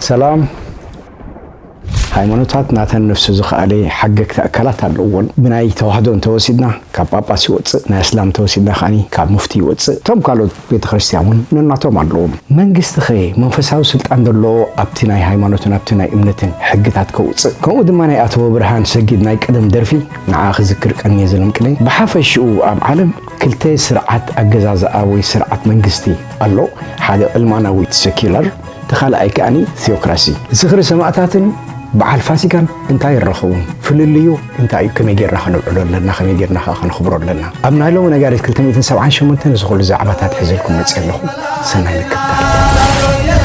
ሰላም። ሃይማኖታት ናተን ነፍሱ ዝኸኣለ ሓገግቲ ኣካላት ኣለውዎን። ብናይ ተዋህዶ እንተወሲድና ካብ ጳጳስ ይወፅእ፣ ናይ እስላም እንተወሲድና ከዓኒ ካብ ሙፍቲ ይወፅእ። እቶም ካልኦት ቤተ ክርስቲያን እውን ነናቶም ኣለዎም። መንግስቲ ኸ መንፈሳዊ ስልጣን ዘሎ ኣብቲ ናይ ሃይማኖትን ኣብቲ ናይ እምነትን ሕግታት ከውፅእ? ከምኡ ድማ ናይ ኣተወ ብርሃን ሰጊድ ናይ ቀደም ደርፊ ንዓ ክዝክር ቀንየ ዝለምቅለይ። ብሓፈሽኡ ኣብ ዓለም ክልተ ስርዓት ኣገዛዝኣ ወይ ስርዓት መንግስቲ ኣሎ። ሓደ ዕልማናዊ፣ ሴኪላር፣ እቲ ካልኣይ ከኣኒ ቲዮክራሲ። ዝኽሪ ሰማእታትን በዓል ፋሲካን እንታይ ይራኸቡ? ፍልልዩ እንታይ እዩ? ከመይ ጌርና ከነብዕሎ ኣለና? ከመይ ጌርና ከኣ ከነኽብሮ ኣለና? ኣብ ናይ ሎሚ ነጋሪት ክልተ ሚእትን ሰብዓን ሸሞንተን እዚ ኩሉ ዛዕባታት ሒዘልኩም መጽእ ኣለኹ። ሰናይ ምክትታል።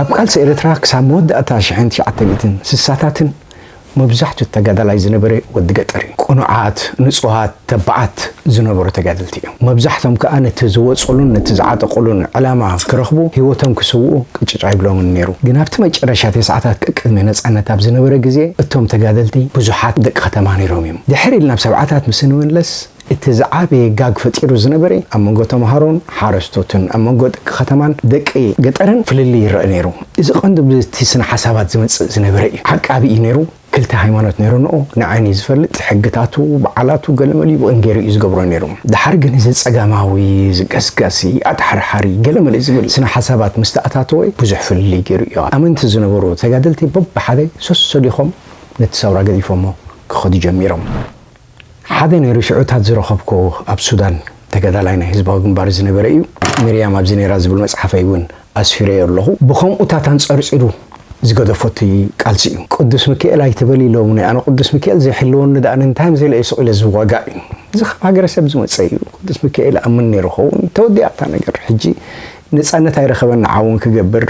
ኣብ ቃልሲ ኤርትራ ክሳብ መወዳእታ ሽሕን ትሽዓተ ሚእትን ስሳታትን መብዛሕቱ ተጋዳላይ ዝነበረ ወዲ ገጠር እዩ። ቅኑዓት፣ ንጹሃት፣ ተባዓት ዝነበሩ ተጋደልቲ እዮም። መብዛሕቶም ከኣ ነቲ ዝወጹሉን ነቲ ዝዓጠቑሉን ዕላማ ክረኽቡ ህይወቶም ክስውኡ ቅጭጭ ኣይብሎምን ነይሩ። ግን ኣብቲ መጨረሻ ተስዓታት ቅድሚ ነጻነት ኣብ ዝነበረ ግዜ እቶም ተጋደልቲ ብዙሓት ደቂ ከተማ ነይሮም እዮም። ድሕር ኢልና ኣብ ሰብዓታት ምስ እንምለስ እቲ ዝዓበየ ጋግ ፈጢሩ ዝነበረ ኣብ መንጎ ተምሃሮን ሓረስቶትን ኣብ መንጎ ደቂ ከተማን ደቂ ገጠርን ፍልልይ ይረአ ነይሩ። እዚ ቀንዲ ብቲ ስነ ሓሳባት ዝመጽእ ዝነበረ እዩ። ዓቃቢ እዩ ነይሩ። ክልተ ሃይማኖት ነይሩ ንኡ ንዓይኒ ዝፈልጥ ሕግታቱ በዓላቱ ገለመሊኡ ብቕን ገይሩ እዩ ዝገብሮ ነይሩ። ድሓር ግን እዚ ጸጋማዊ፣ እዚ ገስጋሲ፣ ኣድሓርሓሪ፣ ገለመለ ዝብል ስነ ሓሳባት ምስ ተኣታተወ ብዙሕ ፍልልይ ገይሩ እዩ። ኣመንቲ ዝነበሩ ተጋደልቲ በብሓደ ሶሶሊኾም ነቲ ሰውራ ገዲፎሞ ክኸዱ ጀሚሮም። ሓደ ነይሩ ሽዑታት ዝረኸብኮ ኣብ ሱዳን ተጋዳላይ ናይ ህዝባዊ ግንባር ዝነበረ እዩ። ሚርያም ኣብዚ ነይራ ዝብል መጽሓፈይ እውን ኣስፊረዮ ኣለኹ። ብኸምኡታት ኣንጸርጺሩ ዝገደፎ እቲ ቃልሲ እዩ። ቅዱስ ሚካኤል ኣይትበል ኢሎምኒ፣ ኣነ ቅዱስ ሚካኤል ዘይሕልወኒ ደኣ ንምንታይ ምስ ኢለ እየ ስቕ ኢለ ዝዋጋእ እዩ። እዚ ካብ ሃገረሰብ ዝመጸ እዩ። ቅዱስ ሚካኤል ኣምን ነይሩ ኸውን፣ ተወዲኣ እታ ነገር። ሕጂ ነጻነት ኣይረኸበን ንዓውን ክገብር፣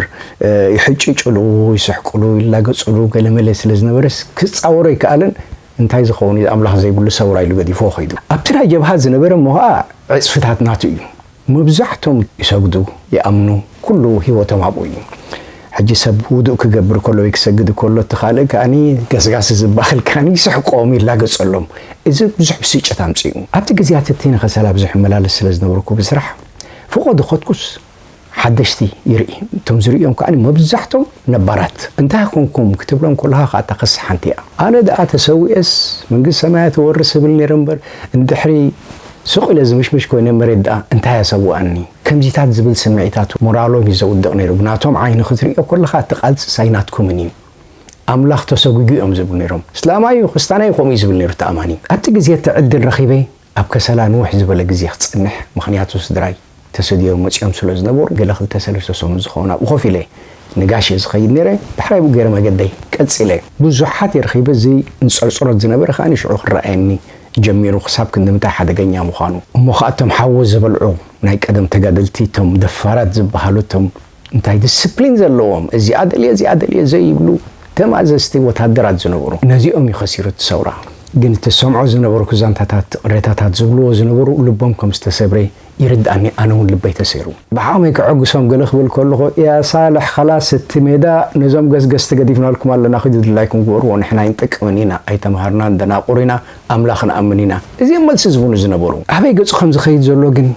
እ፣ ይሕጭጭሉ፣ ይስሕቅሉ፣ ይላገጽሉ፣ ገለመለ ስለ ዝነበረስ ክጻወሮ ኣይከኣለን። እንታይ ዝኸውን እዩ ኣምላኽ ዘይብሉ ሰውራ ኢሉ ገዲፎ ኸይዱ። ኣብቲ ናይ ጀብሃ ዝነበረ እሞ ኸኣ ዕጽፍታት ናቱ እዩ። መብዛሕቶም ይሰግዱ፣ ይኣምኑ፣ ኩሉ ህይወቶም ኣብኡ እዩ። ሕጂ ሰብ ውዱእ ክገብር ከሎ ወይ ክሰግድ ከሎ፣ እቲ ካልእ ከኣኒ ገስጋሲ ዝበሃል ከኣኒ ይስሕቆም፣ ይላገጸሎም። እዚ ብዙሕ ብስጭት ኣምጺኡ። ኣብቲ ግዜያት እቲ ንኸሰላ ብዙሕ እመላለስ ስለ ዝነበርኩ ብስራሕ፣ ፈቐዶ ኸድኩስ ሓደሽቲ ይርኢ። እቶም ዝርእዮም ከኣኒ መብዛሕቶም ነባራት። እንታይ ኮንኩም ክትብሎም ከለኻ ከኣ እታ ክሲ ሓንቲ እያ። ኣነ ደኣ ተሰዊኤስ መንግስቲ ሰማያት እወርስ እብል ነይረ እምበር፣ እንድሕሪ ሱቕ ኢለ ዝምሽምሽ ኮይነ መሬት ደኣ እንታይ ኣሰውኣኒ? ከምዚታት ዝብል ስምዒታት ሞራሎም እዩ ዘውድቕ ነይሩ። ብናቶም ዓይኒ ክትርእዮ ከለኻ እቲ ቃልሲ ሳይናትኩምን እዩ። ኣምላኽ ተሰጒጉ እዮም ዝብሉ ነይሮም። እስላማይ እዩ፣ ክርስታናይ እዩ፣ ከምኡ እዩ ዝብል ነይሩ እቲ ኣማኒ። ኣብቲ ግዜ እቲ ዕድል ረኺበ ኣብ ከሰላ ንውሕ ዝበለ ግዜ ክጸንሕ፣ ምኽንያቱ ስድራይ ተሰድዮም መጺኦም ስለ ዝነበሩ፣ ገለ ክልተ ሰለስተ ሰሙን ዝኸውን ኣብኡ ኮፍ ኢለ ንጋሽ እየ ዝኸይድ ነይረ። ዳሕራይ ብኡ ገይረ መገደይ ቀጺለ። ብዙሓት እየ ረኺበ፣ እዚ እንጸርጽሮት ዝነበረ ከኣ ንሽዑ ክረኣየኒ ጀሚሩ፣ ክሳብ ክንዲ ምንታይ ሓደገኛ ምዃኑ። እሞ ከኣ እቶም ሓዊ ዝበልዑ ናይ ቀደም ተጋደልቲ፣ እቶም ደፋራት ዝበሃሉ፣ እቶም እንታይ ዲስፕሊን ዘለዎም፣ እዚኣ ደልየ፣ እዚኣ ደልየ ዘይብሉ ተማዘዝቲ ወታደራት ዝነበሩ። ነዚኦም እዩ ከሲሩ እቲ ሰውራ። ግን እቲ ዝሰምዖ ዝነበርኩ ዛንታታት፣ ቅሬታታት ዝብልዎ ዝነበሩ ልቦም ከም ዝተሰብረ ይርድኣኒ፣ ኣነ እውን ልበይ ተሰይሩ። ብዓቕመይ ከዐግሶም ገለ ክብል ከለኹ፣ "ያ ሳልሕ፣ ኸላስ እቲ ሜዳ ነዞም ገስገስቲ ገዲፍናልኩም ኣለና፣ ኺዱ ድላይኩም ግበርዎ፣ ንሕና ኣይንጠቅምን ኢና፣ ኣይተምሃርናን፣ ደናቑር ኢና፣ ኣምላኽ ንኣምን ኢና?" እዚኦም መልሲ ዝህቡኒ ዝነበሩ። ኣበይ ገጹ ከም ዝኸይድ ዘሎ ግን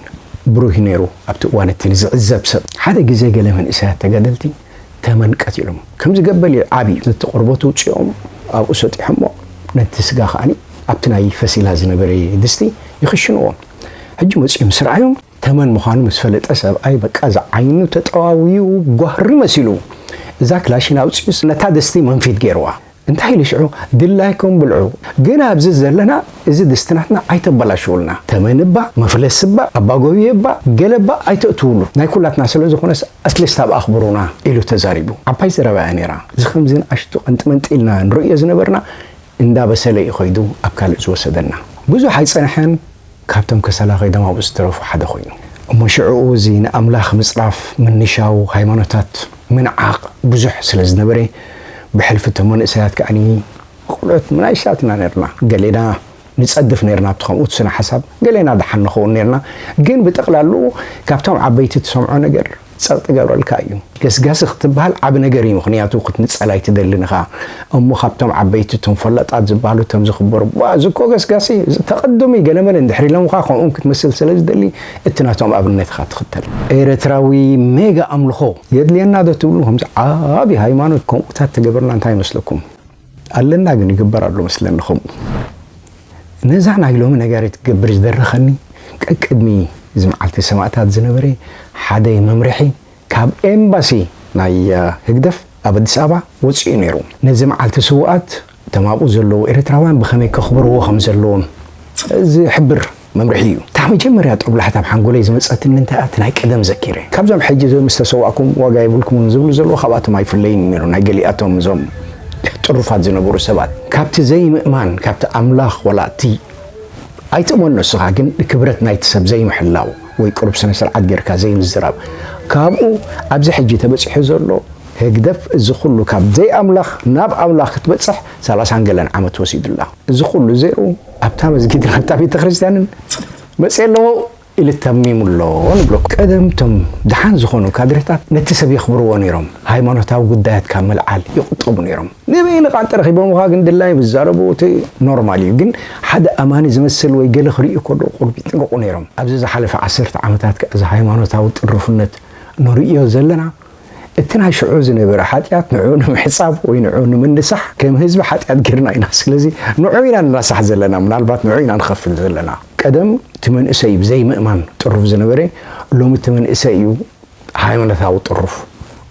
ብሩህ እዩ ነይሩ። ኣብቲ እዋን እቲ ንዝዕዘብ ሰብ፣ ሓደ ግዜ ገለ መንእሰያት ተጋደልቲ ተመን ቀቲሎም። ከምዚ ገበል ይዓብዩ። ነቲ ቆርበት ውጽኦም ኣብኡ ሰጢሖሞ፣ ነቲ ስጋ ከኣኒ ኣብቲ ናይ ፈሲላ ዝነበረ ድስቲ ይኽሽንዎ። ሕጂ መጺኦም ምስ ረኣዮም፣ ተመን ምዃኑ ምስ ፈለጠ ሰብኣይ በቃ ዝዓይኑ ተጠዋውዩ ጓህሪ መሲሉ። እዛ ክላሽን ኣውጺኡስ ነታ ድስቲ መንፊት ገይርዋ። እንታይ ኢሉ ሽዑ፣ "ድላይኩም ብልዑ፣ ግን ኣብዚ ዘለና እዚ ድስቲ ናትና ኣይተበላሽውልና። ተመን እባ፣ መፍለሲ እባ፣ ኣባጎብየ እባ፣ ገለ እባ ኣይተእትውሉ። ናይ ኩላትና ስለ ዝኾነስ ኣትሊስት ኣብ ኣኽብሩና" ኢሉ ተዛሪቡ። ዓባይ ዘረባ እያ ነይራ። እዚ ከምዚ ንኣሽቱ ቀንጥመንጢ ኢልና ንርእዮ ዝነበርና እንዳበሰለ እዩ ኸይዱ ኣብ ካልእ ዝወሰደና። ብዙሕ ኣይጸንሐን። ካብቶም ከሰላ ከይዶም ኣብኡ ዝተረፉ ሓደ ኮይኑ። እሞ ሽዕኡ እዚ ንኣምላኽ ምጽራፍ፣ ምንሻው፣ ሃይማኖታት ምንዓቕ ብዙሕ ስለ ዝነበረ፣ ብሕልፊ እቶም መንእሰያት ከኣኒ ቆልዑት ምናይሻት ኢና ነርና። ገሌና ንጸድፍ ነርና ኣብቲ ከምኡ ስነ ሓሳብ፣ ገሌና ደሓን ንኸውን ነርና። ግን ብጠቕላልኡ ካብቶም ዓበይቲ ትሰምዖ ነገር ጸቕጢ ገብረልካ እዩ። ገስጋሲ ክትበሃል ዓቢ ነገር እዩ፣ ምኽንያቱ ክትንጸል ኣይትደልን ኢኻ። እሞ ካብቶም ዓበይቲ፣ እቶም ፈላጣት ዝበሃሉ፣ እቶም ዝኽበሩ፣ "ዋ፣ እዚ እኮ ገስጋሲ፣ እዚ ተቐድሙ እዩ፣ ገለመለ" እንድሕር ኢሎምኻ፣ ከምኦም ክትመስል ስለ ዝደሊ፣ እቲ ናቶም ኣብነት ኢኻ ትኽተል። ኤርትራዊ ሜጋ ኣምልኾ የድልየና ዶ ትብሉ? ከምዚ ዓቢ ሃይማኖት ከምኡታት ተገበርና እንታይ ይመስለኩም? ኣለና፣ ግን ይግበር ኣሎ መስለኒ ከምኡ። ነዛ ናይ ሎሚ ነጋሪት ክገብር ዝደረኸኒ፣ ቀቅድሚ እዚ መዓልቲ ሰማእታት ዝነበረ ሓደ መምርሒ ካብ ኤምባሲ ናይ፣ እ፣ ህግደፍ ኣብ ኣዲስ ኣበባ ወጺኡ ነይሩ። ነዚ መዓልቲ ስውኣት እቶም ኣብኡ ዘለዉ ኤርትራውያን ብኸመይ ከኽብርዎ ከም ዘለዎም ዝሕብር መምርሒ እዩ። እታ መጀመርያ ጦብላሕታ ኣብ ሓንጎለይ ዝመጸትኒ እንታይ እያ? እቲ ናይ ቀደም ዘኪረ። ካብዞም ሕጂ እዞም ምስ ተሰዋእኩም ዋጋ የብልኩምን ዝብሉ ዘለዉ ካብኣቶም ኣይፍለይን ነይሩ። ናይ ገሊኣቶም እዞም ጥሩፋት ዝነበሩ ሰባት። ካብቲ ዘይምእማን፣ ካብቲ ኣምላኽ ወላ እቲ ኣይትእመኖ ንስኻ፣ ግን ክብረት ናይቲ ሰብ ዘይምሕላው ወይ ቅሩብ ስነ ስርዓት ጌርካ ዘይምዝራብ፣ ካብኡ ኣብዚ ሕጂ ተበጺሑ ዘሎ ህግደፍ፣ እዚ ኩሉ ካብ ዘይኣምላኽ ናብ ኣምላኽ ክትበጽሕ ሰላሳን ገለን ዓመት ወሲዱላ። እዚ ኩሉ ዘይሩ ኣብታ መስጊድን ኣብታ ቤተ ክርስቲያንን መጽእ ኣለዎ ኢሉ ተሚሙ ኣሎ ንብሎ። ቀደም እቶም ደሓን ዝኾኑ ካድሬታት ነቲ ሰብ የኽብርዎ ነይሮም። ሃይማኖታዊ ጉዳያት ካብ ምልዓል ይቑጠቡ ነይሮም። ንበይንኻ እንተ ረኺቦምኻ ግን ድላዮም ይዛረቡ፣ እቲ ኖርማል እዩ። ግን ሓደ ኣማኒ ዝመስል ወይ ገለ ክርእዩ ከለዉ ቁሩብ ይጥንቀቑ ነይሮም። ኣብዚ ዝሓለፈ ዓሰርተ ዓመታት ከኣ እዚ ሃይማኖታዊ ጥሩፍነት ንርእዮ ዘለና፣ እቲ ናይ ሽዑ ዝነበረ ሓጢኣት ንዕኡ ንምሕጻብ ወይ ንዕኡ ንምንሳሕ ከም ህዝቢ ሓጢኣት ጌርና ኢና። ስለዚ ንዕኡ ኢና ንናሳሕ ዘለና፣ ምናልባት ንዕኡ ኢና ንኸፍል ዘለና። ቀደም እቲ መንእሰይ እዩ ብዘይምእማን ጥሩፍ ዝነበረ፣ ሎሚ እቲ መንእሰይ እዩ ሃይማኖታዊ ጥሩፍ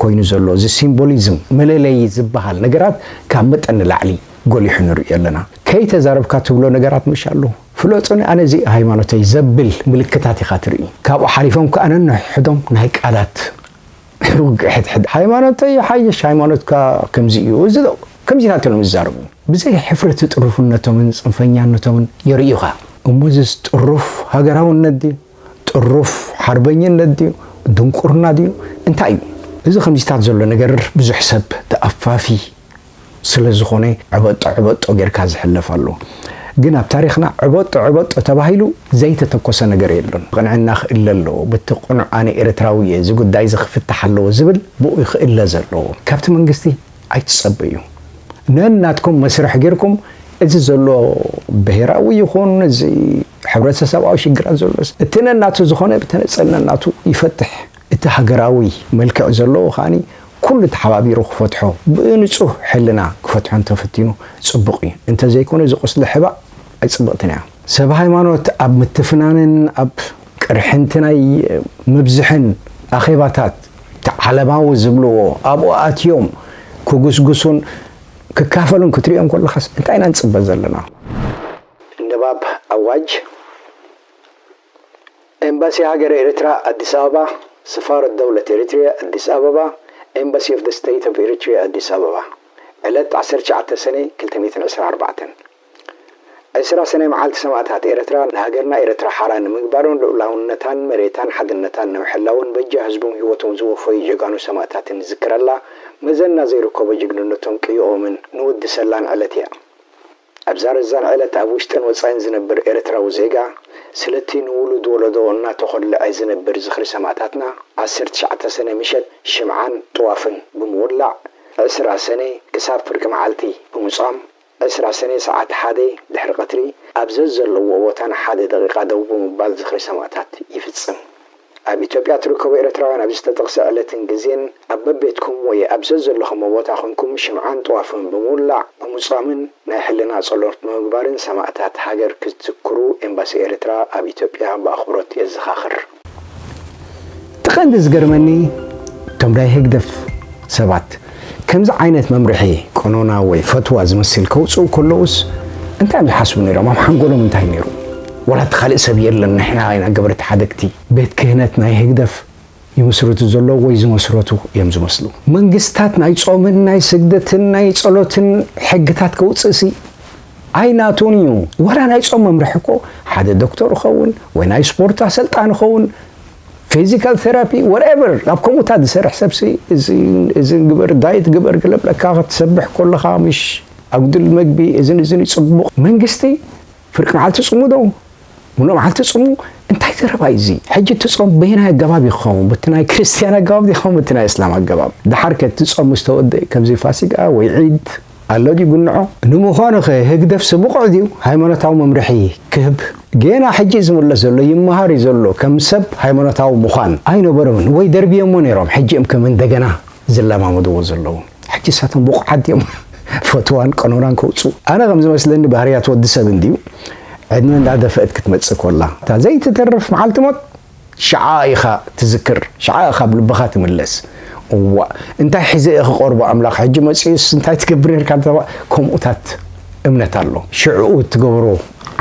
ኮይኑ ዘሎ። እዚ ሲምቦሊዝም፣ መለለዪ ዝበሃል ነገራት ካብ መጠን ንላዕሊ ጎሊሑ ንርእዮ ኣለና። ከይተዛረብካ ትብሎ ነገራት ምሽ ኣሎ። ፍለጡኒ፣ ኣነ እዚ ሃይማኖተይ ዘብል ምልክታት ኢኻ ትርኢ። ካብኡ ሓሊፎም ከኣ ነንሕዶም ናይ ቃላት ውግእ ሕድሕድ። "ሃይማኖተይ ይሓይሽ፣ ሃይማኖትካ ከምዚ እዩ፣ እዚ ዶ?" ከምዚታት እዮም ዝዛረቡ። ብዘይ ሕፍረት ጥሩፍነቶምን ጽንፈኛነቶምን የርእዩኻ። እሞ እዚስ ጥሩፍ ሃገራውነት ድዩ? ጥሩፍ ሓርበኝነት ድዩ? ድንቁርና ድዩ? እንታይ እዩ? እዚ ከምዚታት ዘሎ ነገር ብዙሕ ሰብ ተኣፋፊ ስለ ዝኾነ ዕበጦ ዕበጦ ጌርካ ዝሕለፍ ኣሎ። ግን ኣብ ታሪኽና ዕበጦ ዕበጦ ተባሂሉ ዘይተተኮሰ ነገር የሎን። ብቕንዕና ክእለ ኣለዎ። በቲ ቅኑዕ ኣነ ኤርትራዊ እየ፣ እዚ ጉዳይ እዚ ክፍታሕ ኣለዎ ዝብል ብኡ ክእለ ዘለዎ። ካብቲ መንግስቲ ኣይትጸበዩ። ነናትኩም መስርሕ ጌርኩም እዚ ዘሎ ብሄራዊ ይኹን እዚ ሕብረተሰባዊ ሽግራት ዘሎስ እቲ ነናቱ ዝኾነ ብተነጸል ነናቱ ይፈትሕ። እቲ ሃገራዊ መልክዕ ዘለዎ ከኣኒ ኩሉ ተሓባቢሩ ክፈትሖ፣ ብንጹህ ሕልና ክፈትሖ እንተፈቲኑ ጽቡቕ እዩ። እንተዘይኮነ እዚ ቁስሊ ሕባእ ኣይጽብቕትን እያ። ሰብ ሃይማኖት ኣብ ምትፍናንን ኣብ ቅርሕንቲ ናይ ምብዝሕን ኣኼባታት እቲ ዓለማዊ ዝብልዎ ኣብኡ ኣትዮም ክጉስጉሱን ክካፈሉን ክትሪኦም ከለኻስ እንታይ ኢና ንጽበ ዘለና? ንባብ ኣዋጅ ኤምባሲ ሃገረ ኤርትራ ኣዲስ ኣበባ፣ ስፋረት ደውለት ኤሪትሪያ ኣዲስ ኣበባ፣ ኤምባሲ ኦፍ ደ ስቴት ኦፍ ኤሪትሪያ ኣዲስ ኣበባ። ዕለት ዓሰርተ ትሽዓተ ሰነ ክልተ ሚእትን ዕስራን ኣርባዕተን። ዕስራ ሰነ መዓልቲ ሰማእታት ኤርትራ ንሃገርና ኤርትራ ሓራ ንምግባርን ልኡላውነታን መሬታን ሓድነታን ንምሕላውን በጃ ህዝቦም ህይወቶም ዝወፈዩ ጀጋኑ ሰማእታትን ንዝክረላ፣ መዘና ዘይርከቦ ጅግንነቶም ቅይኦምን ንውድሰላን ዕለት እያ። ኣብዛ ረዛን ዕለት ኣብ ውሽጥን ወጻኢን ዝነብር ኤርትራዊ ዜጋ፣ ስለቲ ንውሉድ ወለዶ እናተኾልዐ ዝነብር ዝኽሪ ሰማእታትና፣ ዓሰርተ ትሽዓተ ሰነ ምሸት ሽምዓን ጥዋፍን ብምውላዕ፣ ዕስራ ሰነ ክሳብ ፍርቂ መዓልቲ ብምጻም፣ ዕስራ ሰነ ሰዓት ሓደ ድሕሪ ቀትሪ ኣብ ዘዘለዎ ቦታ ንሓደ ደቂቃ ደው ብምባል ዝኽሪ ሰማእታት ይፍጽም። ኣብ ኢትዮጵያ ትርከቡ ኤርትራውያን፣ ኣብዚ ዝተጠቕሰ ዕለትን ግዜን ኣብ በቤትኩም ወይ ኣብ ዘዘለኹሞ ቦታ ኾንኩም ሽምዓን ጥዋፍን ብምውላዕ፣ ብምጹዓምን ናይ ሕልና ጸሎት ብምግባርን ሰማእታት ሃገር ክትዝክሩ ኤምባሲ ኤርትራ ኣብ ኢትዮጵያ ብኣኽብሮት የዘኻኽር። እቲ ቀንዲ ዝገርመኒ፣ እቶም ናይ ህግደፍ ሰባት ከምዚ ዓይነት መምርሒ፣ ቀኖና ወይ ፈትዋ ዝመስል ከውጽኡ ከለዉስ እንታይ እዮም ዝሓስቡ ነይሮም? ኣብ ሓንጎሎም እንታይ ነይሩ? ዋላ እቲ ካልእ ሰብ የለን፣ ንሕና ኢና ገበርቲ ሓደግቲ። ቤት ክህነት ናይ ህግደፍ ይምስርቱ ዘለዉ ወይ ዝመስረቱ እዮም ዝመስሉ። መንግስታት ናይ ጾምን ናይ ስግደትን ናይ ጸሎትን ሕግታት ከውጽእሲ ኣይናቱን እዩ። ዋላ ናይ ጾም መምርሒ እኮ ሓደ ዶክተር ይኸውን ወይ ናይ ስፖርት ኣሰልጣኒ ይኸውን፣ ፊዚካል ቴራፒ፣ ወትኤቨር፣ ኣብ ከምኡታት ዝሰርሕ ሰብሲ፣ እዚ፣ እዚ ግበር፣ ዳየት ግበር፣ ገለ ብለካ ክትሰብሕ ከለኻ ምሽ ኣጉድል መግቢ፣ እዝን እዝን እዩ ጽቡቕ። መንግስቲ ፍርቂ መዓልቲ ጽሙ ዶ? ሙሉእ መዓልቲ ጽሙ። እንታይ ዘረባ እዩ እዚ? ሕጂ እቲ ጾም በየናይ ኣገባብ ይኸውን? በቲ ናይ ክርስትያን ኣገባብ ይኸውን፣ በቲ ናይ እስላም ኣገባብ? ደሓር ከ እቲ ጾም ምስ ተወደአ ከምዚ ፋሲጋ ወይ ዒድ ኣሎ ድዩ ግንዖ? ንምዃኑ ኸ ህግደፍሲ ብቑዕ ድዩ ሃይማኖታዊ መምርሒ ክህብ? ጌና ሕጂ ዝምለስ ዘሎ ይመሃር እዩ ዘሎ። ከም ሰብ ሃይማኖታዊ ምዃን ኣይነበሮምን ወይ ደርብዮሞ ነይሮም። ሕጂ እዮም ከም እንደገና ዝለማመድዎ ዘለዉ። ሕጂ ንሳቶም ብቑዓት ድዮም ፈትዋን ቀኖናን ከውፅኡ? ኣነ ከም ዝመስለኒ ባህርያት ወዲ ሰብ እንድዩ። ዕድመ እንዳደፈእት ክትመፅእ ኮላ እታ ዘይትተርፍ መዓልቲ ሞት ሽዓ ኢኻ ትዝክር፣ ሽዓ ኢኻ ኣብ ልብኻ ትምለስ። እዋ እንታይ ሒዘ እየ ክቐርቦ ኣምላኽ? ሕጂ መፂኡስ እንታይ ትገብር ነርካ? እንተባ ከምኡታት እምነት ኣሎ። ሽዕኡ እትገብሮ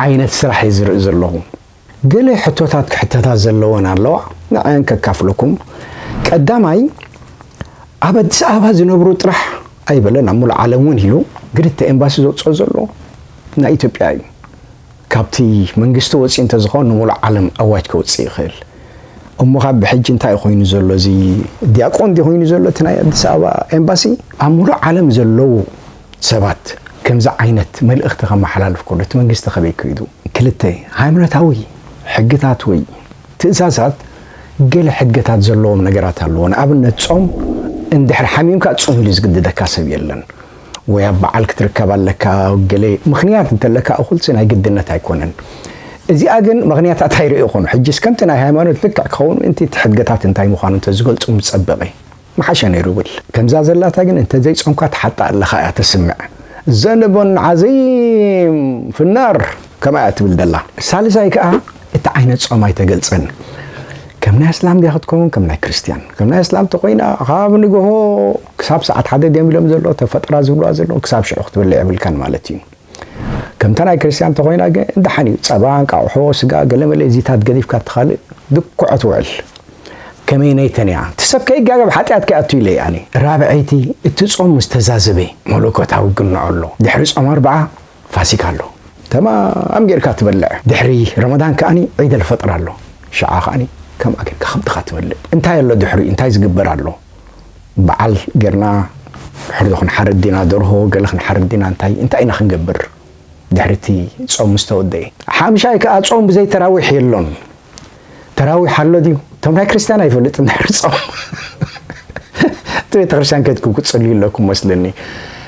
ዓይነት ስራሕ እየ ዝርኢ ዘለኹ። ገለ ሕቶታት ክሕተታ ዘለወን ኣለዋ፣ ንዐን ከካፍለኩም። ቀዳማይ፣ ኣብ ኣዲስ ኣበባ ዝነብሩ ጥራሕ ኣይበለን፣ ኣብ ሙሉእ ዓለም እውን ኢሉ፣ ግን እቲ ኤምባሲ ዘውፅኦ ዘሎ ናይ ኢትዮጵያ እዩ። ካብቲ መንግስቲ ወፂኡ እንተዝኸውን ንሙሉእ ዓለም ኣዋጅ ከውፅእ ይኽእል። እሞ ካብ ብሕጂ እንታይ ኮይኑ ዘሎ? እዚ ዲያቆን ድዩ ኮይኑ ዘሎ እቲ ናይ ኣዲስ ኣበባ ኤምባሲ? ኣብ ሙሉእ ዓለም ዘለዉ ሰባት ከምዚ ዓይነት መልእኽቲ ከመሓላልፍ ከሎ እቲ መንግስቲ ከመይ ክኢሉ? ክልተ፣ ሃይማኖታዊ ሕግታት ወይ ትእዛዛት ገለ ሕድገታት ዘለዎም ነገራት ኣለዎ። ንኣብነት ጾም፣ እንድሕር ሓሚምካ ጾም ኢሉ ዝግድደካ ሰብ የለን። ወይ ኣብ በዓል ክትርከብ ኣለካ፣ ገለ ምኽንያት እንተለካ እኹልሲ ናይ ግድነት ኣይኮነን። እዚኣ ግን ምኽንያታት ኣይርእኹን። ሕጂስ ከምቲ ናይ ሃይማኖት ልክዕ ክኸውን ምእንቲ እቲ ሕድገታት እንታይ ምዃኑ እንተዝገልጹ ምጸበቐ ምሓሸ ነይሩ ብል። ከምዛ ዘላታ ግን እንተዘይጾምካ ትሓጣ ኣለኻ እያ ተስምዕ። ዘንቦን ዓዚም ፍናር ከምኣ እያ ትብል ደላ። ሳልሳይ ከኣ እቲ ዓይነት ጾም ኣይተገልጸን። ከም ናይ እስላም ድያ ክትከውን ከም ናይ ክርስትያን? ከም ናይ እስላም ተኾይና ካብ ንግሆ ክሳብ ሰዓት ሓደ ድዮም ኢሎም ዘሎ ተፈጥራ ዝብልዋ ዘለዉ ክሳብ ሽዑ ክትበልዕ የብልካን ማለት እዩ። ከምታ ናይ ክርስትያን ተኾይና ግን ደሓን እዩ። ጸባ፣ እንቃቑሖ፣ ስጋ፣ ገለመለ እዚታት ገዲፍካ እቲ ካልእ ድኩዐ ትውዕል። ከመይ ነይተን እያ? እቲ ሰብ ከይጋገብ ሓጢኣት ከይኣቱ ኢለ እየ ኣነ። ራብዐይቲ፣ እቲ ጾም ምስ ተዛዘበ መለኮታዊ ግንዖ ኣሎ። ድሕሪ ጾም ኣርብዓ ፋሲካ ኣሎ። ተማም ጌርካ ትበልዕ። ድሕሪ ረመዳን ከኣኒ ዒድ ኣልፈጥር ኣሎ። ሽዓ ከኣኒ ከምኣ ጌርካ ከብድኻ ትበልዕ። እንታይ ኣሎ ድሕሪኡ? እንታይ ዝግበር ኣሎ? በዓል ጌርና ሕርዶ ክንሓርድ ዲና፣ ደርሆ ገለ ክንሓርድ ዲና፣ እንታይ እንታይ ኢና ክንገብር? ድሕሪ እቲ ጾም ምስ ተወደኤ። ሓምሻይ ከኣ ጾም ብዘይ ተራዊሕ የሎን። ተራዊሕ ኣሎ ድዩ? እቶም ናይ ክርስትያን ኣይፈልጥን ድሕሪ ጾም። እቲ ቤተክርስትያን ከድኩም ክትጽልዩ ኣለኩም መስለኒ።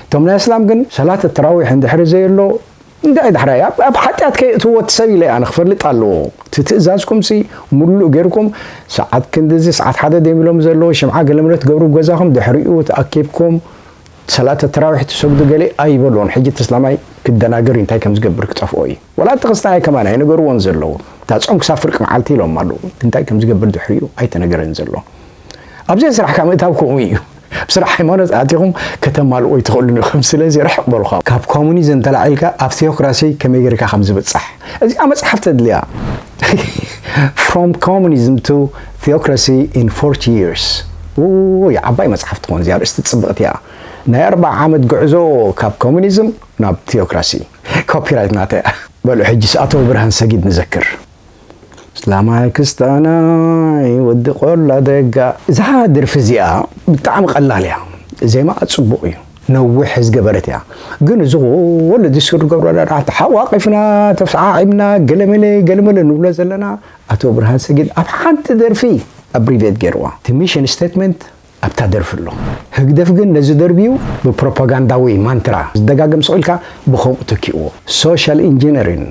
እቶም ናይ እስላም ግን ሰላት ተራዊሕ እንድሕሪ ዘየሎ እንታይ ድሕራይ ኣብ ኣብ ሓጢኣት ከየእትዎ እቲ ሰብ ኢለ ኣነ ክፈልጥ ኣለዎ። እቲ ትእዛዝኩምሲ ምሉእ ጌርኩም ሰዓት ክንድዚ ሰዓት ሓደ ደም ኢሎም ዘለዉ ሽምዓ ገለመለ ትገብሩ ገዛኹም ድሕሪኡ ተኣኪብኩም ሰላተ ተራዊሕ ትሰግዱ ገለ ኣይበልዎን። ሕጂ እቲ እስላማይ ክደናገር እዩ፣ እንታይ ከም ዝገብር ክጠፍኦ እዩ። ወላ እቲ ክርስትያናይ ከማን ኣይነገርዎን ዘለዉ። እታ ጾም ክሳብ ፍርቂ መዓልቲ ኢሎም ኣለዉ። እንታይ ከም ዝገብር ድሕሪኡ ኣይተነገረን ዘሎ። ኣብዚ ስራሕ ካብ ምእታው ከምኡ እዩ። ኣብ ስራሕ ሃይማኖት ኣቲኹም ከተማልኡ ኣይትኽእሉን ኢኹም። ስለዚ ርሕቕ በሉ ካብ፣ ካብ ኮሙኒዝም ተላዒልካ ኣብ ቴኦክራሲ ከመይ ጌርካ ከም ዝብጻሕ። እዚኣ መጽሓፍ ተድልያ። From Communism to Theocracy in forty Years። ውይ፣ ዓባይ መጽሓፍ ትኾን እዚኣ፣ ኣርእስቲ ጽብቕቲ እያ። ናይ ኣርብዓ ዓመት ጉዕዞ ካብ ኮሙኒዝም ናብ ቴኦክራሲ። ኮፒራይት ናተይ እያ። በሉ ሕጂስ ኣቶ ብርሃን ሰጊድ ንዘክር። እስላማይ ክስታናይ ወዲ ቆላ ደጋ። እዛ ደርፊ እዚኣ ብጣዕሚ ቀላል እያ። ዜማኣ ጽቡቕ እዩ። ነዊሕ ዝገበረት እያ። ግን እዚ ኩሉ ዲስኩር ዝገብሮ ደራ ተሓቋቂፍና፣ ተሰዓዒምና፣ ገለመለ፣ ገለመለ ንብሎ ዘለና ኣቶ ብርሃን ሰጊድ ኣብ ሓንቲ ደርፊ ኣብሪቬት ገይርዋ። እቲ ሚሽን ስቴትመንት ኣብታ ደርፊ ኣሎ። ህግደፍ ግን ነዚ ደርቢዩ ብፕሮፓጋንዳዊ ማንትራ ዝደጋገም ስቕ ኢልካ ብኸምኡ ተኪእዎ። ሶሻል ኢንጂነሪን፣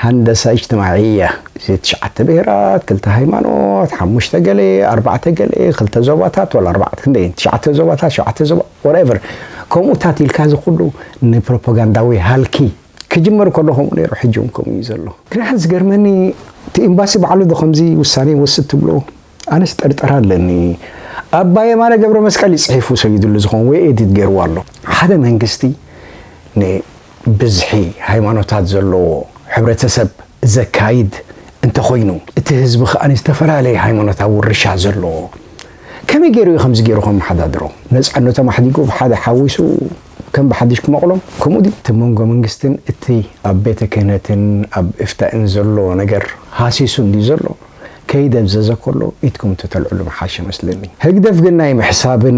ሃንደሳ እጅትማዕያ፣ እዚ ትሽዓተ ብሄራት፣ ክልተ ሃይማኖት፣ ሓሙሽተ ገለ፣ ኣርባዕተ ገለ፣ ክልተ ዞባታት፣ ወላ ኣርባዕተ ክንደይ፣ ትሽዓተ ዞባታት፣ ሸውዓተ ዞባ፣ ወሬቨር። ከምኡታት ኢልካ እዚ ኩሉ ንፕሮፓጋንዳዊ ሃልኪ ክጅመር ከሎ ከምኡ ነይሩ፣ ሕጂ እውን ከምኡ እዩ ዘሎ። ግን ሓደ ዝገርመኒ፣ እቲ ኤምባሲ ባዕሉ ዶ ከምዚ ውሳነ ይወስድ ትብሎ? ኣነስ ጠርጠር ኣለኒ። ኣባ የማነ ገብረ መስቀል እዩ ጽሒፉ ሰጊድሉ ዝኸውን ወይ ኤዲት ገይርዎ ኣሎ። ሓደ መንግስቲ ንብዝሒ ሃይማኖታት ዘለዎ ሕብረተሰብ ዘካይድ እንተኾይኑ፣ እቲ ህዝቢ ከኣ ዝተፈላለየ ሃይማኖታዊ ውርሻ ዘለዎ፣ ከመይ ገይሩ እዩ ከምዚ ገይሩ ከመሓዳድሮ? ነጻነቶም ኣሕዲጉ ብሓደ ሓዊሱ ከም ብሓድሽ ክመቕሎም? ከምኡ ድዩ? እቲ መንጎ መንግስትን እቲ ኣብ ቤተ ክህነትን ኣብ እፍታእን ዘሎ ነገር ሃሲሱ እንድዩ ዘሎ፣ ከይደብዘዘ ከሎ ኢድኩም ተተልዕሉ ምሓሸ መስለኒ። ህግደፍ ግን ናይ ምሕሳብን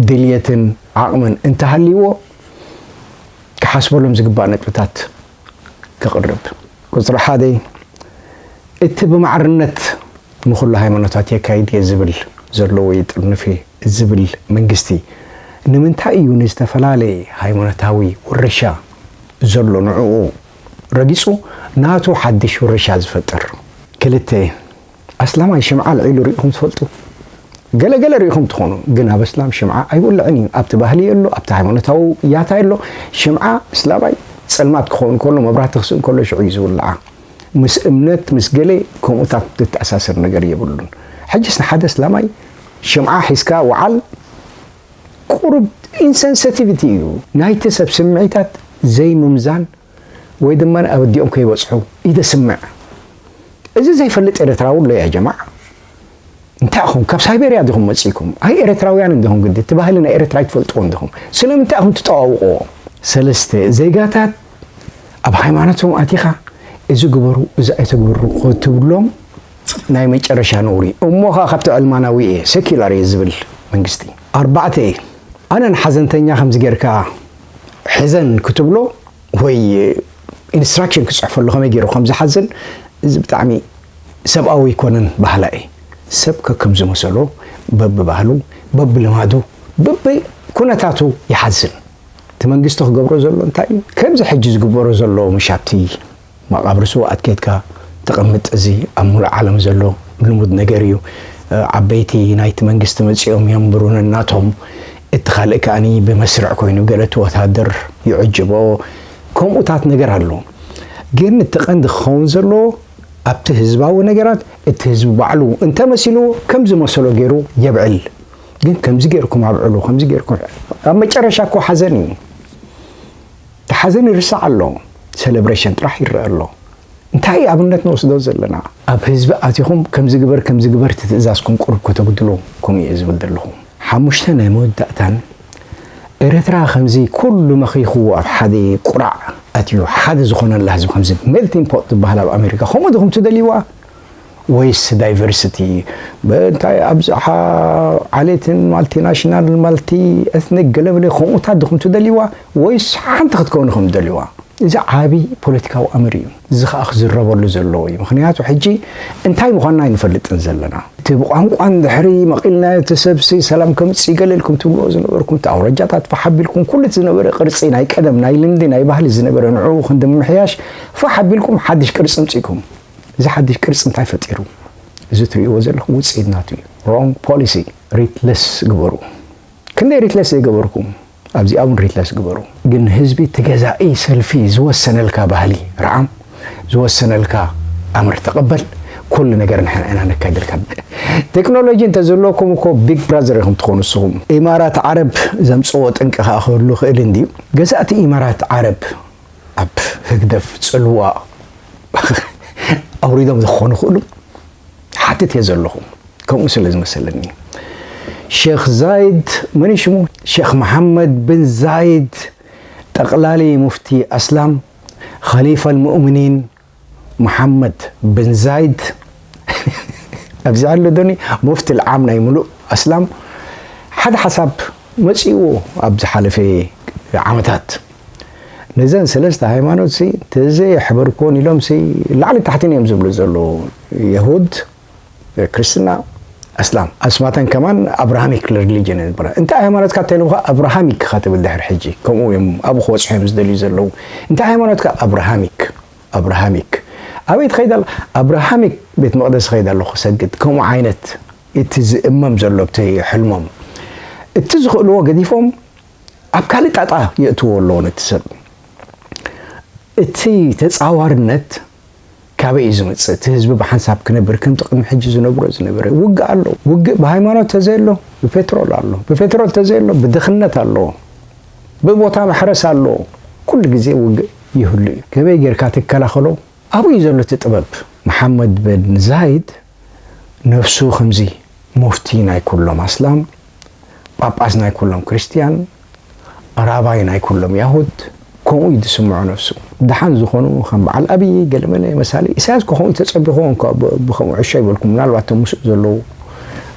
ድልየትን ዓቕምን እንተሃልይዎ፣ ክሓስበሎም ዝግባእ ነጥብታት ከቕርብ። ቁጽሪ ሓደ፣ እቲ ብማዕርነት ንኹሉ ሃይማኖታት የካይድ እየ ዝብል ዘሎ ወይ ጥርንፍ እየ ዝብል መንግስቲ ንምንታይ እዩ ንዝተፈላለየ ሃይማኖታዊ ውርሻ ዘሎ ንዕኡ ረጊጹ ናቱ ሓድሽ ውርሻ ዝፈጥር? ክልተ፣ ኣስላማይ ሽምዓ ኣልዒሉ ርኢኹም ትፈልጡ? ገለ ገለ ርኢኹም ትኾኑ፣ ግን ኣብ ኣስላም ሽምዓ ኣይውልዕን እዩ። ኣብቲ ባህሊ የሎ፣ ኣብቲ ሃይማኖታዊ ያታ የሎ። ሽምዓ እስላማይ ጸልማት ክኸውን ከሎ፣ መብራህቲ ክስእን ከሎ ሽዑ እዩ ዝውልዓ። ምስ እምነት ምስ ገለ ከምኡታት ዝተኣሳሰር ነገር የብሉን። ሕጅስ ንሓደ እስላማይ ሽምዓ ሒዝካ ወዓል ቁሩብ ኢንሰንሲቲቪቲ እዩ። ናይቲ ሰብ ስምዒታት ዘይምምዛን ወይ ድማ ኣብ ኣዲኦም ከይበጽሑ እዩ ዘስምዕ። እዚ ዘይፈልጥ ኤርትራዊ ኣሎ ያ ጀማዓ? እንታይ ኢኹም ካብ ሳይቤርያ ዲኹም መጺእኩም? ኣይ ኤርትራውያን እንዲኹም ግዲ እቲ ባህሊ ናይ ኤርትራ ኣይትፈልጥዎ እንዲኹም? ስለምንታይ ኢኹም ትጠዋውቕዎ? ሰለስተ፣ ዜጋታት ኣብ ሃይማኖቶም ኣቲኻ እዚ ግበሩ እዚ ኣይተግብሩ ክትብሎም ናይ መጨረሻ ነውሪ። እሞ ኸኣ ካብቲ ዕልማናዊ እየ፣ ሴኩላር እየ ዝብል መንግስቲ። ኣርባዕተ፣ ኣነን ሓዘንተኛ ከምዚ ጌርካ ሕዘን ክትብሎ ወይ ኢንስትራክሽን ክጽሕፈሉ ከመይ ገይሩ ከም ዝሓዝን፣ እዚ ብጣዕሚ ሰብኣዊ ኣይኮነን በሃላይ። ሰብ ከከም ዝመሰሎ በብባህሉ በብልማዱ በብኩነታቱ ይሓዝን። እቲ መንግስቲ ክገብሮ ዘሎ እንታይ እዩ? ከምዚ ሕጂ ዝግበሮ ዘሎ ምሻብቲ መቓብር ስውኣት ኬድካ ተቐምጥ። እዚ ኣብ ሙሉእ ዓለም ዘሎ ልሙድ ነገር እዩ። ዓበይቲ ናይቲ መንግስቲ መጺኦም የንብሩ ነናቶም፣ እቲ ካልእ ከኣኒ ብመስርዕ ኮይኑ ገለ እቲ ወታደር ይዕጅቦ። ከምኡታት ነገር ኣሎ። ግን እቲ ቀንዲ ክኸውን ዘለዎ ኣብቲ ህዝባዊ ነገራት እቲ ህዝቢ ባዕሉ እንተመሲልዎ ከም ዝመሰሎ ገይሩ የብዕል። ግን ከምዚ ገይርኩም ኣብዕሉ፣ ከምዚ ገይርኩም፣ ኣብ መጨረሻ እኮ ሓዘን እዩ። እቲ ሓዘን ይርሳዕ ኣሎ፣ ሴሌብሬሽን ጥራሕ ይረአ ኣሎ። እንታይ ኣብነት ንወስዶ ዘለና? ኣብ ህዝቢ ኣቲኹም ከምዚ ግበር ከምዚ ግበር እቲ ትእዛዝኩም ቁሩብ ከተጉድሉ ከምኡ እየ ዝብል ዘለኹ። ሓሙሽተ ናይ መወዳእታን ኤርትራ ከምዚ ኩሉ መኺኹ ኣብ ሓደ ቁራዕ ኣትዩ ሓደ ዝኾነላ ህዝቢ ከምዚ ሜልቲንግ ፖት ዝበሃል ኣብ ኣሜሪካ ከምኡ ዲኹም ትደልይዋ? ወይስ ዳይቨርሲቲ እንታይ ኣብዝሓ ዓሌትን ማልቲናሽናል ማልቲ ኤትኒክ ገለመለ ከምኡታት ዲኹም ትደልይዋ ወይስ ሓንቲ ክትከውን ኢኹም ትደልይዋ? እዚ ዓቢ ፖለቲካዊ ኣምር እዩ። እዚ ኸኣ ክዝረበሉ ዘለዎ እዩ። ምኽንያቱ ሕጂ እንታይ ምዃንና ኣይንፈልጥን ዘለና። እቲ ብቋንቋ እንድሕሪ መቒልናዮ እቲ ሰብሲ ሰላም ከምጽእ ገለ ኢልኩም ትብልዎ ዝነበርኩም እቲ ኣውራጃታት ፋሕ ኣቢልኩም ኩሉ እቲ ዝነበረ ቅርጺ ናይ ቀደም ናይ ልምዲ ናይ ባህሊ ዝነበረ ንዕኡ ክንዲ ምምሕያሽ ፋሕ ኣቢልኩም ሓድሽ ቅርጺ ኣምጺእኩም። እዚ ሓድሽ ቅርጺ እንታይ ፈጢሩ? እዚ ትርእይዎ ዘለኹም ውጽኢት ናቱ እዩ። ሮንግ ፖሊሲ። ሪትለስ ግበሩ። ክንደይ ሪትለስ ዘይገበርኩም ኣብዚኣ እውን ሪትለስ ግበሩ። ግን ህዝቢ እቲ ገዛኢ ሰልፊ ዝወሰነልካ ባህሊ ርዓም፣ ዝወሰነልካ ኣምር ተቐበል። ኩሉ ነገር ንሕና ኢና ነካይደልካ። ቴክኖሎጂ እንተዘለኩም እኮ ቢግ ብራዘር ኢኹም ትኾኑ ንስኹም። ኢማራት ዓረብ ዘምፅዎ ጠንቂ ከዓ ክህሉ ይኽእል እንድዩ። ገዛእቲ ኢማራት ዓረብ ኣብ ህግደፍ ፅልዋ ኣውሪዶም ዝኾኑ ክእሉ ሓትት እየ ዘለኹ። ከምኡ ስለ ዝመሰለኒ ሼኽ ዛይድ መን እዩ ሽሙ? ሼኽ መሓመድ ብን ዛይድ ጠቕላሊ ሙፍቲ ኣስላም ኸሊፋ ልሙእሚኒን መሓመድ ብን ዛይድ ኣብዚ ኣሎ ዶኒ ሙፍቲ ልዓም ናይ ሙሉእ ኣስላም ሓደ ሓሳብ መጺእዎ ኣብ ዝሓለፈ ዓመታት ነዘን ሰለስተ ሃይማኖት ሲ ተዘየሕበርክዎን ኢሎም ሲ ላዕሊ ታሕትን እዮም ዝብሉ ዘለዉ የሁድ ክርስትና ኣስላም ኣስማተን ከማን ኣብርሃሚክ ሪሊጅን ዝበላ እንታይ ሃይማኖትካ እንተኢሎም ከዓ ኣብርሃሚክ ኢኻ ትብል ድሕሪ ሕጂ ከምኡ እዮም ኣብኡ ክበፅሑ እዮም ዝደልዩ ዘለዉ እንታይ ሃይማኖትካ ኣብርሃሚክ ኣብርሃሚክ ኣበይ ትኸይድ ኣለ ኣብርሃሚክ ቤት መቕደስ ይኸይድ ኣለኹ ክሰግድ ከምኡ ዓይነት እቲ ዝእመም ዘሎ ኣብቲ ሕልሞም እቲ ዝኽእልዎ ገዲፎም ኣብ ካልእ ጣጣ የእትዎ ኣለዎ ነቲ ሰብ እቲ ተፃዋርነት ካበይ እዩ ዝመፅእ እቲ ህዝቢ ብሓንሳብ ክነብር ከምቲ ቅድሚ ሕጂ ዝነብሮ ዝነበረ ውግእ ኣሎ ውግእ ብሃይማኖት ተዘየሎ ብፔትሮል ኣሎ ብፔትሮል ተዘየሎ ብድኽነት ኣሎ ብቦታ ማሕረስ ኣሎ ኩሉ ግዜ ውግእ ይህሉ እዩ ከመይ ጌርካ ትከላኸሎ ኣብኡ እዩ ዘሎ እቲ ጥበብ መሓመድ ብን ዛይድ ነፍሱ ከምዚ ሙፍቲ ናይ ኩሎም ኣስላም ጳጳስ ናይ ኩሎም ክርስትያን ራባይ ናይ ኩሎም ያሁድ ከምኡ እዩ ዝስምዖ ነፍሱ ደሓን ዝኾኑ ከም በዓል ኣብዪ ገለመለ መሳሊ ኢሳያስ እኮ ከምኡ ተፀቢኹዎ እንኳ ብከምኡ ዕሾ ይበልኩም ምናልባት እቶም ምስኡ ዘለዉ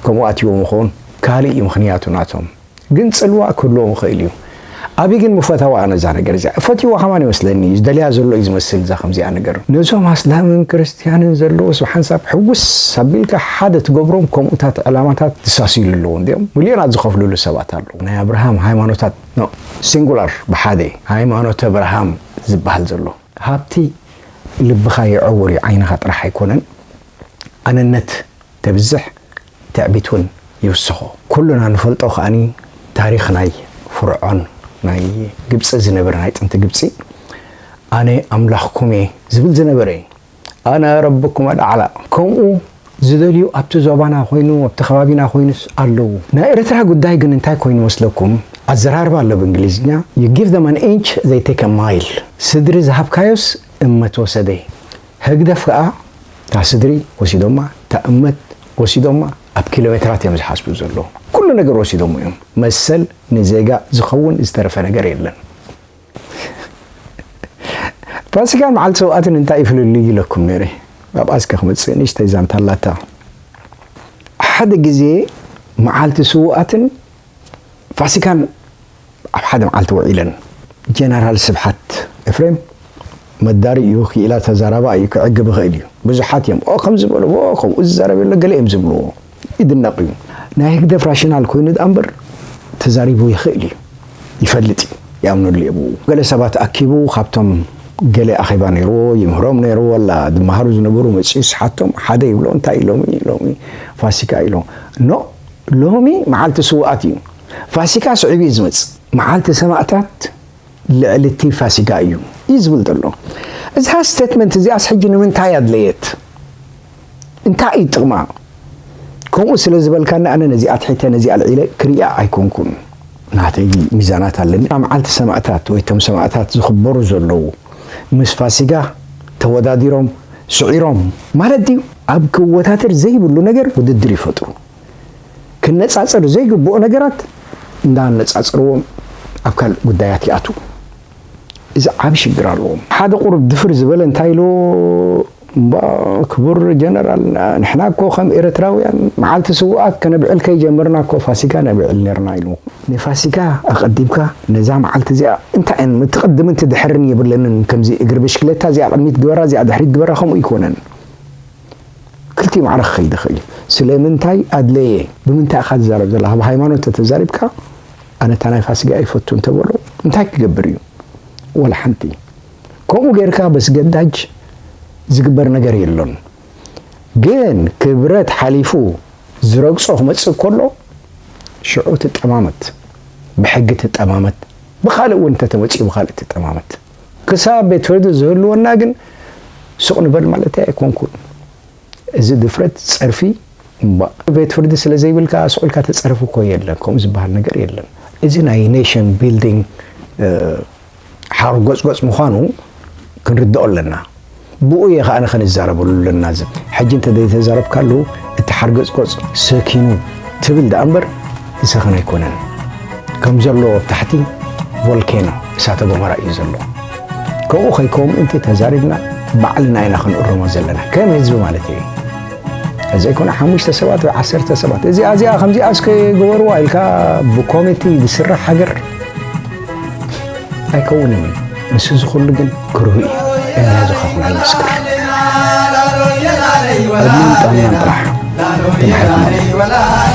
ከምኡ ኣትይዎም ይኸውን ካልእ እዩ ምኽንያቱ ናቶም ግን ፅልዋ ክህልዎም ይኽእል እዩ ኣቢ ግን ምፈታዋ ኣነ እዛ ነገር እዚኣ። ፈትይዋ ከማን ይመስለኒ እዩ፣ ዝደልያ ዘሎ እዩ ዝመስል እዛ ከምዚኣ ነገር። ነዞም ኣስላምን ክርስትያንን ዘለዎስ ብሓንሳብ ሕውስ ኣቢልካ ሓደ ትገብሮም ከምኡታት ዕላማታት ዝሳስዩሉ ኣለዉ እንዲኦም። ሚልዮናት ዝኸፍሉሉ ሰባት ኣለዉ። ናይ ኣብርሃም ሃይማኖታት፣ ኖ፣ ሲንጉላር ብሓደ ሃይማኖት ኣብርሃም ዝበሃል ዘሎ። ሃብቲ ልብኻ ይዕውር እዩ፣ ዓይንኻ ጥራሕ ኣይኮነን። ኣነነት ተብዝሕ፣ ትዕቢት እውን ይውስኾ። ኩልና ንፈልጦ ከኣኒ ታሪኽ ናይ ፍርዖን፣ ናይ ግብፂ ዝነበረ፣ ናይ ጥንቲ ግብፂ፣ "ኣነ ኣምላኽኩም እየ" ዝብል ዝነበረ እዩ። "ኣነ ረብኩም ኣልኣዕላ". ከምኡ ዝደልዩ ኣብቲ ዞባና ኮይኑ፣ ኣብቲ ከባቢና ኮይኑስ ኣለዉ። ናይ ኤርትራ ጉዳይ ግን እንታይ ኮይኑ መስለኩም? ኣዘራርባ ኣሎ ብእንግሊዝኛ፣ "You give them an inch, they take a mile". ስድሪ ዝሃብካዮስ እመት ወሰደ። ህግደፍ ከኣ እታ ስድሪ ወሲዶማ፣ እታ እመት ወሲዶማ፣ ኣብ ኪሎ ሜትራት እዮም ዝሓስቡ ዘለዉ። ኩሉ ነገር ወሲዶሞ እዮም። መሰል ንዜጋ ዝኸውን ዝተረፈ ነገር የለን። ፋሲካን መዓልቲ ሰውኣትን እንታይ እዩ ፍልልዩ ኢለኩም ነይረ። ኣብኣ እስከ ክመጽእ ንእሽተይ ዛንታ ኣላታ። ሓደ ግዜ መዓልቲ ስውኣትን ፋሲካን ኣብ ሓደ መዓልቲ ውዒለን። ጀነራል ስብሓት ኤፍሬም መዳሪ እዩ፣ ክኢላ ተዛራባ እዩ፣ ክዕግብ ይኽእል እዩ። ብዙሓት እዮም፣ "ኦ፣ ከምዚ በልዎ፣ ከምኡ ዝዛረብ የሎ" ገለ እዮም ዝብልዎ። ይድነቕ እዩ። ናይ ህግደፍ ራሽናል ኮይኑ ደኣ እምበር ተዛሪቡ ይኽእል እዩ፣ ይፈልጥ እዩ፣ ይኣምነሉ እየ ብኡ። ገለ ሰባት ኣኪቡ ካብቶም ገለ ኣኼባ ነይርዎ፣ ይምህሮም ነይርዎ፣ ወላ ዝመሃሩ ዝነበሩ መጺኡ ስሓቶም፣ ሓደ ይብሎ፣ "እንታይ እዩ ሎሚ? ሎሚ ፋሲካ" ኢሎ። ኖ፣ ሎሚ መዓልቲ ስውኣት እዩ። ፋሲካ ስዒቡ እዩ ዝመጽእ። መዓልቲ ሰማእታት ልዕሊ እቲ ፋሲካ እዩ፣ እዩ ዝብል ዘሎ። እዛ ስቴትመንት እዚኣስ ሕጂ ንምንታይ ኣድለየት? እንታይ እዩ ጥቕማ? ከምኡ ስለ ዝበልካኒ ኣነ ነዚኣ ኣትሒተ ነዚኣ ኣልዒለ ክሪኣ ኣይኮንኩን። ናተይ ሚዛናት ኣለኒ። ኣብ መዓልቲ ሰማእታት ወይ እቶም ሰማእታት ዝኽበሩ ዘለዉ ምስ ፋሲካ ተወዳዲሮም ስዒሮም ማለት ድዩ? ኣብ ክወዳደር ዘይብሉ ነገር ውድድር ይፈጥሩ። ክነጻጸር ዘይግብኦ ነገራት እንዳነጻጸርዎም ኣብ ካልእ ጉዳያት ይኣትዉ። እዚ ዓቢ ሽግር ኣለዎም። ሓደ ቁሩብ ድፍር ዝበለ እንታይ ኢሉ፣ "እምባ ክቡር ጀነራል፣ ንሕና እኮ ከም ኤርትራውያን መዓልቲ ስውኣት ከነብዕል ከይጀመርና እኮ ፋሲካ ነብዕል ነርና" ኢሉ። ንፋሲካ ኣቐዲምካ ነዛ መዓልቲ እዚኣ እንታይ እየን፣ እቲ ቅድምን እቲ ድሕርን የብለንን። ከምዚ እግሪ ብሽክሌታ እዚኣ ቅድሚት ግበራ፣ እዚኣ ድሕሪት ግበራ ከምኡ ኣይኮነን። ክልቲኡ ማዕረ ክኸይድ ይኽእል እዩ። ስለምንታይ ኣድለየ? ብምንታይ ኢኻ ትዛረብ ዘለኻ? ብሃይማኖት ተተዛሪብካ፣ ኣነ እታ ናይ ፋሲጋ ኣይፈቱን ተበሎ፣ እንታይ ክገብር እዩ? ወላ ሓንቲ። ከምኡ ጌርካ በስገዳጅ ዝግበር ነገር የሎን። ግን ክብረት ሓሊፉ ዝረግጾ ክመጽእ ከሎ፣ ሽዑ ትጠማመት፣ ብሕጊ ትጠማመት፣ ብኻልእ እውን እንተተመጺኡ ብኻልእ ትጠማመት። ክሳብ ቤት ፍርዲ ዝህልወና ግን ሱቕ ንበል ማለተይ ኣይኮንኩን። እዚ ድፍረት ጸርፊ እምባእ። ቤት ፍርዲ ስለ ዘይብልካ ስቕ ኢልካ ተጸርፍ እኮ የለን፣ ከምኡ ዝበሃል ነገር የለን። እዚ ናይ ኔሽን ቢልዲንግ፣ እ፣ ሓርጎጽጎጽ ምዃኑ ክንርድኦ ኣለና። ብኡ እየ ከኣ ክንዛረበሉ ኣለና ዝብል። ሕጂ እንተ ዘይተዛረብካሉ እቲ ሓርጎጽጎጽ ሰኪኑ ትብል ደኣ እምበር ዝሰኸነ ኣይኮነን። ከም ዘሎ ኣብ ታሕቲ ቮልኬኖ እሳተ ጎመራ እዩ ዘሎ። ከምኡ ከይከውን ምእንቲ ተዛሪብና ባዕልና ኢና ክንእርሞ ዘለና፣ ከም ህዝቢ ማለት እዩ። እዚ ኣይኮነ ሓሙሽተ ሰባት ወይ ዓሰርተ ሰባት፣ እዚኣ፣ እዚኣ ከምዚኣ እስከ ግበርዋ ኢልካ ብኮሚቲ ዝስራሕ ሃገር ኣይከውንን እዩ። ምስ እዚ ኩሉ ግን ክርሁ እዩ። እንዳ ዝኸኹን ኣይመስክር። ዕድመን ጥዕናን ጥራሕ ተማሒርና።